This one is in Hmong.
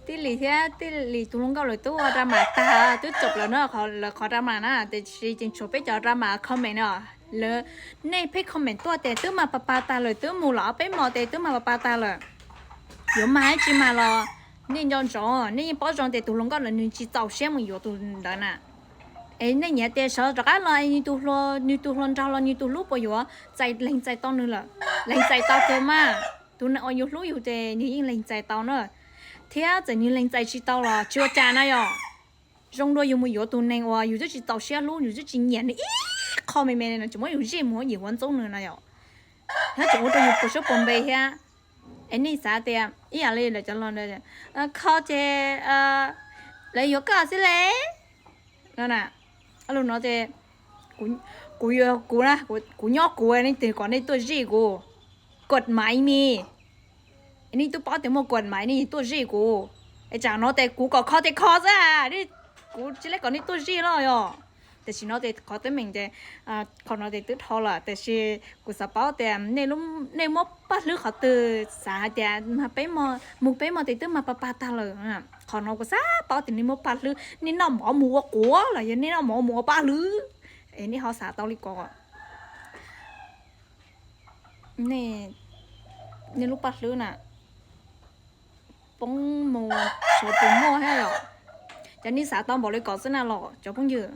Tij Lis thiab Tij Lis tus hluas nkauj lawv twb ua drama tag, twb jab lawm no, lawv qhov drama na, tiam sis tseem tshuav peb cov drama comment no. Lawv, nej pheej comment tuaj tias twb mas pas pas tag lawm, twb mus los ob peb hmo tias twb mas pas pas tag lawm. Yuav mag tsis mag los nej nco ntsoov, nej yeej paub zoo tias tus hluas nkauj ntawd nws tsis txaus siab mus yuav tus ntawd na. Es nej nyiam tias sawv rov qab los nws tus hluas, nws tus hluas nraug los nws tus hlub puas yuav txais, lees txais tau nws lawm? Lees txais tau kawg mas. Tus neeg uas yus hlub yus ces nws yeej lees txais tau na. Thiab txawm nws lees txais tsis tau los tsis ua cas na yom. Zoo dua yus mus yuav tus neeg uas yus twb tsis txaus siab hlub, yus twb tsis nyiam nws ib qho me me no, tseem muab yus zij mus yim huab ntxub nws na yom. Thiab tseem ua rau yus puas siab puas npe thiab. Es nej xav tias ib yam li lawv cov los, kho ces lawv yuav koj xwb le no na. Lus no ces kuv, kuv, kuv nyob kuv, nej twg kom nej tuaj zij kuv, kuam maiv mi. Nej twb paub tias muaj kuam maiv nej tuaj zij kuv. Es tsam no ces kuv kom kho ces kho xwb, kuv tsis le kom nej tuaj zij los yom. Tam sim no ces qhov teeb meem ces, qhov no ces twb dhau lawm, tiam sis kuv xav paub tias nej muab paj hlwb qhov twg, xav hais tias mus peb hmo ces twb mas paj paj tag lawm. Qhov no kuv xav paub tias nej muab paj hlwb, nej noj mov mus ua quav los yog nej noj mov mus ua paj hlwb, es nej ho xav tau li ko. Nej lub paj hlwb na, poob mus saum tus muaj thiab yom. Ces nej xav tau npaum li ko xwb na los cov phooj ywg.